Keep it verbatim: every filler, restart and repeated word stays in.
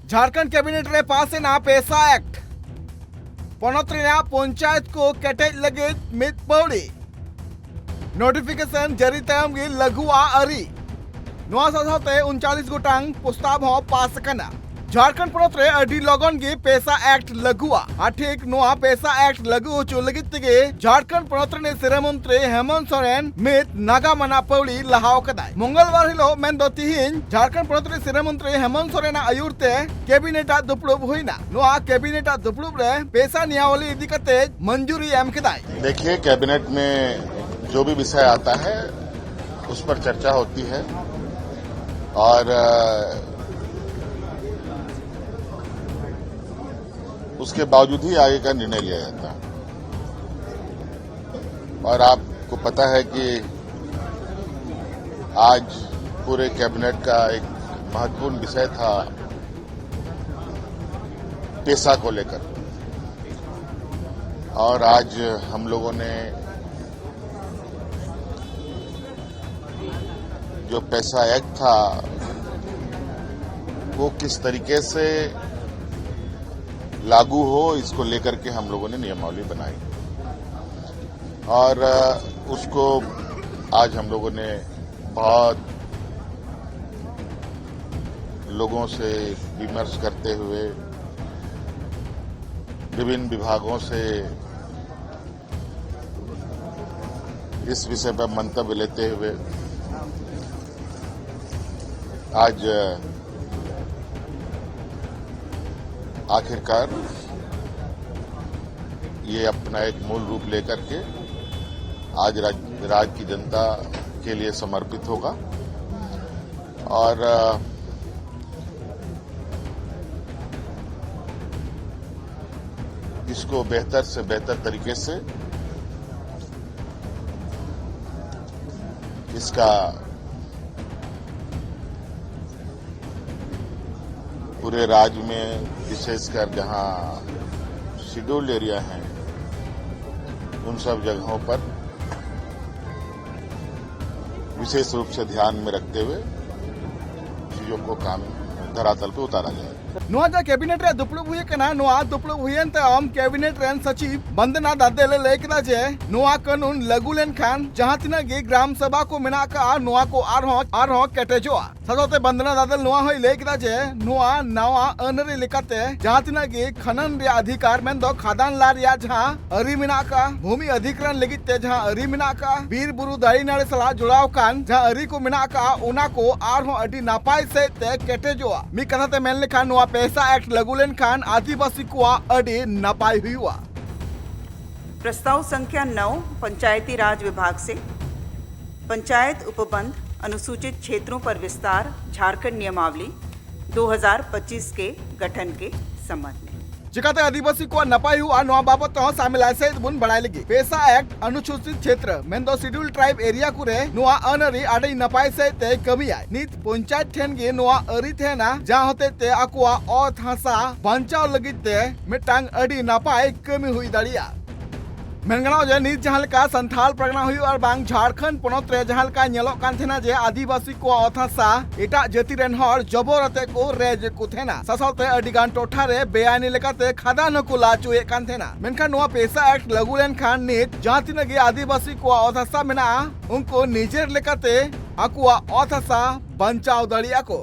Jharkhand cabinet ᱨᱮ ᱯᱟᱥ ᱮᱱᱟ ᱯᱮᱥᱟ act. ᱯᱚᱱᱚᱛ ᱨᱮᱱᱟᱜ ᱯᱚᱧᱪᱟᱭᱮᱛ ᱠᱚ ᱠᱮᱴᱮᱡ ᱞᱟᱹᱜᱤᱫ ᱢᱤᱫ ᱯᱟᱹᱣᱲᱤ᱾ ᱱᱳᱴᱤᱯᱷᱤᱠᱮᱥᱚᱱ ᱡᱟᱹᱨᱤ ᱛᱟᱭᱚᱢ ᱜᱮ ᱞᱟᱹᱜᱩᱜᱼᱟ ᱟᱹᱨᱤ᱾ ᱱᱚᱣᱟ ᱥᱟᱶ ᱥᱟᱶᱛᱮ ᱩᱱᱪᱟᱞᱤᱥ ᱜᱚᱴᱟᱝ ᱯᱨᱚᱥᱛᱟᱵ ᱦᱚᱸ ᱯᱟᱥ ᱟᱠᱟᱱᱟ᱾ ᱡᱷᱟᱲᱠᱷᱚᱸᱰ ᱯᱚᱱᱚᱛ ᱨᱮ ᱟᱹᱰᱤ ᱞᱚᱜᱚᱱ ᱜᱮ ᱯᱮᱥᱟ ᱮᱠᱴ ᱞᱟᱹᱜᱩᱜᱼᱟ᱾ ᱟᱨ ᱴᱷᱤᱠ ᱱᱚᱣᱟ ᱯᱮᱥᱟ ᱮᱠᱴ ᱞᱟᱹᱜᱩ ᱦᱚᱪᱚ ᱞᱟᱹᱜᱤᱫ ᱛᱮᱜᱮ ᱡᱷᱟᱲᱠᱷᱚᱸᱰ ᱯᱚᱱᱚᱛ ᱨᱤᱱᱤᱡ ᱥᱤᱨᱟᱹ ᱢᱚᱱᱛᱨᱤ ᱦᱮᱢᱚᱱᱛ ᱥᱚᱨᱮᱱ ᱢᱤᱫ ᱱᱟᱜᱟᱢ ᱟᱱᱟᱜ ᱯᱟᱹᱣᱲᱤ ᱞᱟᱦᱟᱣ ᱟᱠᱟᱫᱟᱭ᱾ ᱢᱚᱝᱜᱚᱞᱵᱟᱨ ᱦᱤᱞᱳᱜ, ᱢᱮᱱᱫᱚ ᱛᱤᱦᱤᱧ, ᱡᱷᱟᱲᱠᱷᱚᱸᱰ ᱯᱚᱱᱚᱛ ᱨᱤᱱᱤᱡ ᱥᱤᱨᱟᱹ ᱢᱚᱱᱛᱨᱤ ᱦᱮᱢᱚᱱᱛ ᱥᱚᱨᱮᱱᱟᱜ ᱟᱹᱭᱩᱨ ᱛᱮ ᱠᱮᱵᱤᱱᱮᱴ ᱟᱜ ᱫᱩᱯᱲᱩᱵ ᱦᱩᱭᱱᱟ᱾ ᱱᱚᱣᱟ ᱠᱮᱵᱤᱱᱮᱴ ᱟᱜ ᱫᱩᱯᱲᱩᱵ ᱨᱮ ᱯᱮᱥᱟ ᱱᱤᱭᱟᱣᱟᱞᱤ ᱤᱫᱤ ᱠᱟᱛᱮ ᱢᱚᱧᱡᱩᱨᱤ ᱮᱢ ᱠᱮᱫᱟᱭ᱾ देखिए, कैबिनेट में जो भी विषय आता है, उस पर चर्चा होती है और, अ, उसके बावजूद ही आगे का निर्णय लिया जाता है। और आपको पता है कि आज पूरे कैबिनेट का एक महत्वपूर्ण विषय था पेसा को लेकर, और आज हम लोगों ने जो पेसा एक्ट था, वो किस तरीके से लागू हो, इसको लेकर के हम लोगों ने नियमावली बनाई और, अ, उसको आज हम लोगों ने बहुत लोगों से विमर्श करते हुए, विभिन्न विभागों से इस विषय पर मंतव्य लेते हुए आज आखिरकार ये अपना एक मूल रूप लेकर के आज राज, राज्य की जनता के लिए समर्पित होगा। और, अ, इसको बेहतर से बेहतर तरीके से इसका पूरे राज्य में, विशेषकर जहां शेड्यूल्ड एरिया हैं, उन सब जगहों पर विशेष रूप से ध्यान में रखते हुए चीजों को काम धरातल पे उतारा जाए। ᱱᱚᱣᱟ ᱡᱟᱦᱟᱸ ᱠᱮᱵᱤᱱᱮᱴ ᱨᱮ ᱫᱩᱯᱲᱩᱵ ᱦᱩᱭ ᱟᱠᱟᱱᱟ, ᱱᱚᱣᱟ ᱫᱩᱯᱲᱩᱵ ᱦᱩᱭᱮᱱ ᱛᱟᱭᱚᱢ ᱠᱮᱵᱤᱱᱮᱴ ᱨᱮᱱ ᱥᱚᱪᱤᱵ ᱵᱚᱱᱫᱚᱱᱟ ᱫᱟᱫᱮᱞ ᱮ ᱞᱟᱹᱭ ᱠᱮᱫᱟ ᱡᱮ ᱱᱚᱣᱟ ᱠᱟᱹᱱᱩᱱ ᱞᱟᱹᱜᱩ ᱞᱮᱱᱠᱷᱟᱱ ᱡᱟᱦᱟᱸ ᱛᱤᱱᱟᱹᱜ ᱜᱮ ᱜᱨᱟᱢ ᱥᱚᱵᱷᱟ ᱠᱚ ᱢᱮᱱᱟᱜ ᱟᱠᱟᱫᱼᱟ, ᱱᱚᱣᱟ ᱠᱚ ᱟᱨᱦᱚᱸ ᱟᱨᱦᱚᱸ ᱠᱮᱴᱮᱡᱚᱜᱼᱟ᱾ ᱥᱟᱶᱛᱮ ᱵᱚᱱᱫᱚᱱᱟ ᱫᱟᱫᱮᱞ ᱱᱚᱣᱟ ᱦᱚᱸᱭ ᱞᱟᱹᱭ ᱠᱮᱫᱟ ᱡᱮ ᱱᱚᱣᱟ ᱱᱟᱣᱟ ᱟᱹᱱ ᱟᱹᱨᱤ ᱞᱮᱠᱟᱛᱮ ᱡᱟᱦᱟᱸ ᱛᱤᱱᱟᱹᱜ ᱜᱮ ᱠᱷᱟᱱᱟᱱ ᱨᱮᱭᱟᱜ ᱚᱫᱷᱤᱠᱟᱨ, ᱢᱮᱱᱫᱚ ᱠᱷᱟᱫᱟᱱ ᱞᱟ ᱨᱮᱭᱟᱜ ᱡᱟᱦᱟᱸ ᱟᱹᱨᱤ ᱢᱮᱱᱟᱜ ᱟᱠᱟᱫᱼᱟ, ᱵᱷᱩᱢᱤ ᱚᱫᱷᱤᱠᱨᱚᱱ ᱞᱟᱹᱜᱤᱫ ᱛᱮ ᱡᱟᱦᱟᱸ ᱟᱹᱨᱤ ᱢᱮᱱᱟᱜ ᱟᱠᱟᱫᱼᱟ, ᱵᱤᱨ ᱵᱩᱨᱩ ᱫᱟᱨᱮ ᱱᱟᱹᱲᱤ ᱥᱟᱞᱟᱜ ᱡᱚᱲᱟᱣ ᱟᱠᱟᱱ ᱡᱟᱦᱟᱸ ᱟᱹᱨᱤ ᱠᱚ ᱢᱮᱱᱟᱜ ᱟᱠᱟᱫᱼᱟ, ᱚᱱᱟ ᱠᱚ ᱟᱨᱦᱚᱸ ᱟᱹᱰᱤ ᱱᱟᱯᱟᱭ ᱥᱮᱫ ᱛᱮ ᱠᱮᱴᱮᱡᱚᱜᱼᱟ᱾ ᱢᱤᱫ ᱠᱟᱛᱷᱟ ᱛᱮ ᱢᱮᱱ ᱞᱮᱠᱷᱟᱱ ᱱᱚᱣᱟ ᱯᱮᱥᱟ ᱮᱠᱴ ᱞᱟᱹᱜᱩ ᱞᱮᱱᱠᱷᱟᱱ ᱟᱹᱫᱤᱵᱟᱹᱥᱤ ᱠᱚᱣᱟᱜ ᱟᱹᱰᱤ ᱱᱟᱯᱟᱭ ᱦᱩᱭᱩᱜᱼᱟ᱾ प्रस्ताव संख्या नौ, पंचायती राज विभाग से पंचायत उपबंध अनुसूचित क्षेत्रों पर विस्तार झारखंड नियमावली दो हज़ार पच्चीस के गठन के संबंध में। ᱪᱤᱠᱟᱛᱮ ᱟᱹᱫᱤᱵᱟᱹᱥᱤ ᱠᱚᱣᱟᱜ ᱱᱟᱯᱟᱭ ᱦᱩᱭᱩᱜᱼᱟ, ᱱᱚᱣᱟ ᱵᱟᱵᱚᱛ ᱛᱮᱦᱚᱸ ᱥᱟᱢᱮᱞᱟᱭ ᱥᱮᱫ ᱵᱚᱱ ᱵᱟᱲᱟᱭ ᱞᱟᱹᱜᱤᱫ᱾ ᱯᱮᱥᱟ ᱮᱠᱴ ᱚᱱᱩᱥᱩᱪᱤᱛ ᱪᱷᱮᱛᱨᱚ, ᱢᱮᱱᱫᱚ ᱥᱤᱰᱩᱞ ᱴᱨᱟᱭᱤᱵ ᱮᱨᱤᱭᱟ ᱠᱚᱨᱮ ᱱᱚᱣᱟ ᱟᱹᱱ ᱟᱹᱨᱤ ᱟᱹᱰᱤ ᱱᱟᱯᱟᱭ ᱥᱮᱫ ᱛᱮ ᱠᱟᱹᱢᱤᱭᱟᱭ᱾ ᱱᱤᱛ ᱯᱚᱧᱪᱟᱭᱮᱛ ᱴᱷᱮᱱ ᱜᱮ ᱱᱚᱣᱟ ᱟᱹᱨᱤ ᱛᱟᱦᱮᱱᱟ, ᱡᱟᱦᱟᱸ ᱦᱚᱛᱮᱡ ᱛᱮ ᱟᱠᱚᱣᱟᱜ ᱚᱛ ᱦᱟᱥᱟ ᱵᱟᱧᱪᱟᱣ ᱞᱟᱹᱜᱤᱫ ᱛᱮ ᱢᱤᱫᱴᱟᱝ ᱟᱹᱰᱤ ᱱᱟᱯᱟᱭ ᱠᱟᱹᱢᱤ ᱦᱩᱭ ᱫᱟᱲᱮᱭᱟᱜᱼᱟ᱾ ᱢᱮᱱ ᱜᱟᱱᱚᱜᱼᱟ ᱡᱮ ᱱᱤᱛ ᱡᱟᱦᱟᱸ ᱞᱮᱠᱟ ᱥᱟᱱᱛᱷᱟᱞ ᱯᱟᱨᱜᱟᱱᱟ ᱦᱩᱭᱩᱜ ᱟᱨ ᱵᱟᱝ ᱡᱷᱟᱲᱠᱷᱚᱸᱰ ᱯᱚᱱᱚᱛ ᱨᱮ ᱡᱟᱦᱟᱸ ᱞᱮᱠᱟ ᱧᱮᱞᱚᱜ ᱠᱟᱱ ᱛᱟᱦᱮᱱᱟ ᱡᱮ ᱟᱹᱫᱤᱵᱟᱹᱥᱤ ᱠᱚᱣᱟᱜ ᱚᱛ ᱦᱟᱥᱟ ᱮᱴᱟᱜ ᱡᱟᱹᱛᱤ ᱨᱮᱱ ᱦᱚᱲ ᱡᱚᱵᱚᱨ ᱟᱛᱮ ᱠᱚ ᱨᱮᱡ ᱮᱫ ᱠᱚ ᱛᱟᱦᱮᱱᱟ, ᱥᱟᱶᱛᱮ ᱟᱹᱰᱤ ᱜᱟᱱ ᱴᱚᱴᱷᱟ ᱨᱮ ᱵᱮᱟᱭᱤᱱᱤ ᱞᱮᱠᱟᱛᱮ ᱠᱷᱟᱫᱟᱱ ᱦᱚᱸᱠᱚ ᱞᱟ ᱦᱚᱪᱚᱭᱮᱫ ᱠᱟᱱ ᱛᱟᱦᱮᱱᱟ᱾ ᱢᱮᱱᱠᱷᱟᱱ ᱱᱚᱣᱟ ᱯᱮᱥᱟ ᱮᱠᱴ ᱞᱟᱹᱜᱩ ᱞᱮᱱᱠᱷᱟᱱ ᱱᱤᱛ ᱡᱟᱦᱟᱸ ᱛᱤᱱᱟᱹᱜ ᱜᱮ ᱟᱹᱫᱤᱵᱟᱹᱥᱤ ᱠᱚᱣᱟᱜ ᱚᱛ ᱦᱟᱥᱟ ᱢᱮᱱᱟᱜᱼᱟ, ᱩᱱᱠᱩ ᱱᱤᱡᱮᱨ ᱞᱮᱠᱟᱛᱮ ᱟᱠᱚᱣᱟᱜ ᱚᱛ ᱦᱟᱥᱟ ᱵᱟᱧᱪᱟᱣ ᱫᱟᱲᱮᱭᱟᱜᱼᱟ ᱠᱚ᱾